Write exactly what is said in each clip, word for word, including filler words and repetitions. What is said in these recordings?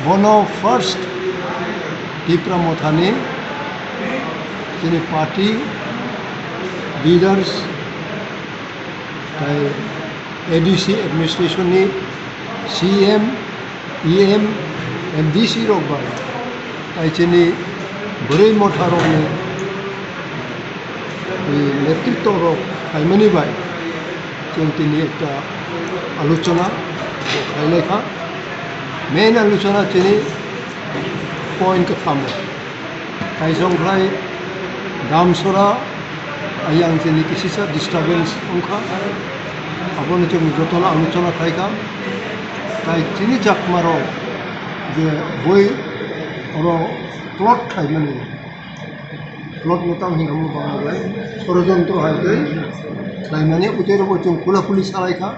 Bono first Tipra Mothani chini party leaders tai A D C administration ni C M, E M, M D C rok bai tai chini bwrwi motha rokni netritto rok khaimani bai chwng tini ekta aluchona khlailai kha. Main aluchona chini point kwthamo. Kaisong khlai Damsora ayang chini kisisa disturbance wngkha. Abono chwng jotono aluchona khlai kha. Tai chini Chakmarok je boi oro plot khlaimani, plot no tamo hinwi Bangla bai sorojontro hai tei khlaimani, utero bo chwng khula khuli salai kha.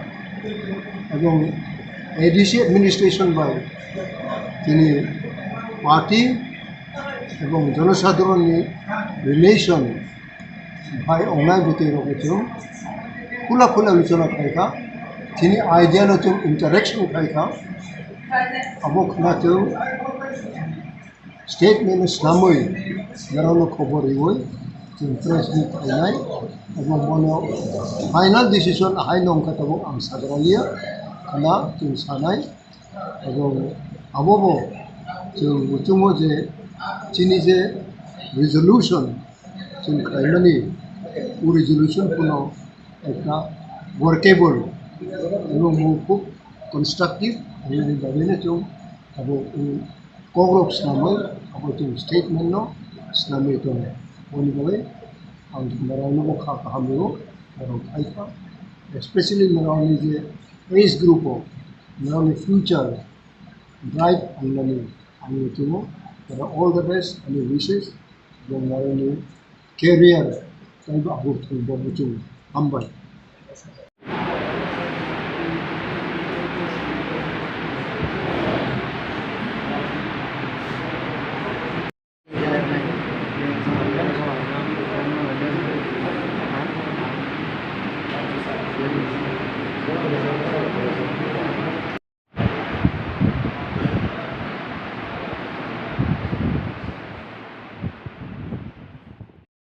Ebong A D C administration bai chini party ebong jonosadharon ni relation bai ongnai bwtwi rok chwng khula khula aluchona khai kha, chini idea no chwng interaction khai kha, abo khna chwng statement no swnamwi norokno khobor riwi chwng press meet khainai, abo bono final decision ahai no wngkha tabuk ang sagra liya, khna chwng sanai, abo, abo bo chwng muchungo je chini je resolution chwng khlaimani, o resolution phano ekta workable, ebong bo khub constructive, aboni bagwino chwng abo o kokrok swnamwi abo chwng statement no swnamwi tongo. Aboni bagwi ang norokno bo kha kaham rwo, norok phai kha, especially norokni je age group o norokni future bright wngnani ang muchungo, norok all the best, ani wishes, ebong norokni career tei bo abo thwngbo muchung. Hambai.